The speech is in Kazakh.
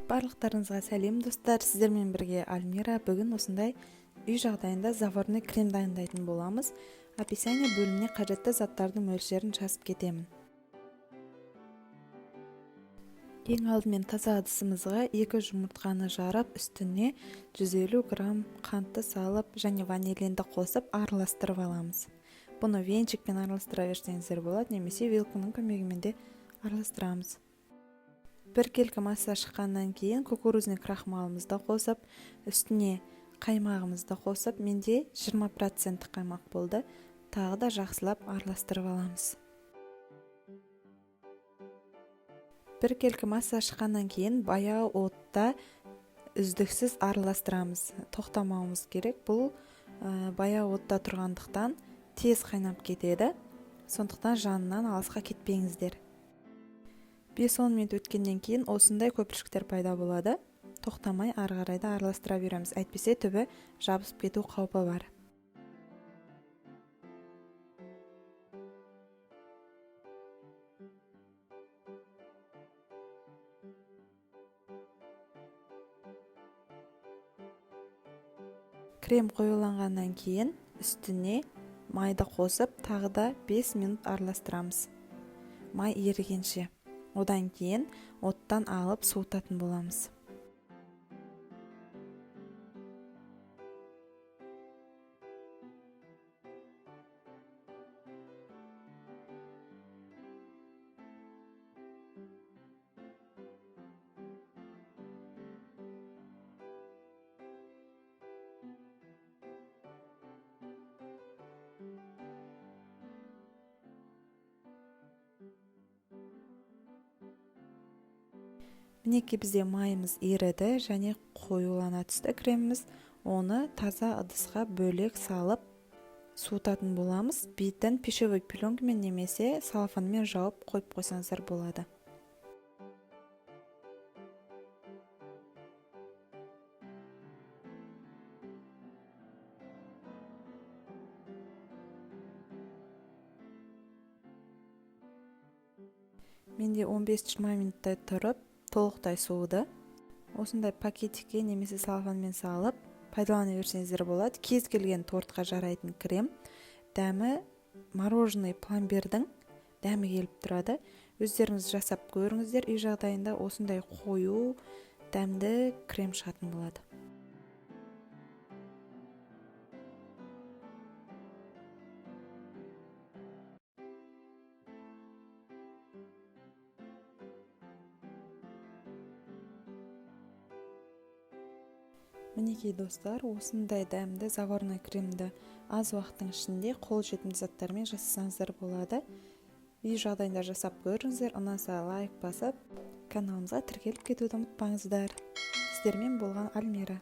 Барлықтарыңызға сәлем, достар! Сіздермен бірге Альмира. Бүгін осындай үй жағдайында заварной крем дайындайтын боламыз. Описание бөліміне қажетті заттардың мөлшерін жазып кетемін. Ең алдымен таза ыдысымызға 2 жұмыртқаны жарып, үстіне 150 грамм қантты салып және ванилинді қосып араластырып аламыз. Бұны венчикпен араластыра берсеңіздер болады, немесе вилканың көмегімен де араластырамыз. Біркелкі масса шыққаннан кейін кукурузный крахмалымызды қосып, үстіне қаймағымызды қосып, менде 20% қаймақ болды, тағы да жақсылап араластырып аламыз. Біркелкі масса шыққаннан кейін баяу отта үздіксіз араластырамыз, тоқтамауымыз керек. Бұл баяу отта тұрғандықтан тез қайнап кетеді, сондықтан жанынан алысқа кетпеңіздер. 5-10 минут өткеннен кейін осындай көпіршіктер пайда болады. Тоқтамай ары қарай да араластыра береміз, әйтпесе түбі жабысып кету қаупі бар. Крем қоюланғаннан кейін үстіне майды қосып, тағы да 5 минут араластырамыз, май ерігенше. Одан кейін оттан алып суытатын боламыз. Мінекей, бізде майымыз еріді және қоюлана түсті креміміз. Оны таза ыдысқа бөлек салып суытатын боламыз. Бетін пищевой пленкамен немесе целлофанмен жауып қойып қойсаңыздар болады. Менде 15-20 минуттай тұрып толықтай суыды. Осындай пакетикке немесе целлофанмен салып пайдалана берсеңіздер болады. Кез келген тортқа жарайтын крем. Дәмі мороженый пломбирдің дәмі келіп тұрады. Өздеріңіз жасап көріңіздер. Үй жағдайында осындай қою дәмді крем шығатын болады. Мінекей, достар, осындай дәмді заварной кремді аз уақыттың ішінде қолжетімді заттармен жасасаңыздар болады. Үй жағдайында жасап көріңіздер, ұнаса лайк басып, каналымызға тіркеліп кетуді ұмытпаңыздар. Сіздермен болған Альмира.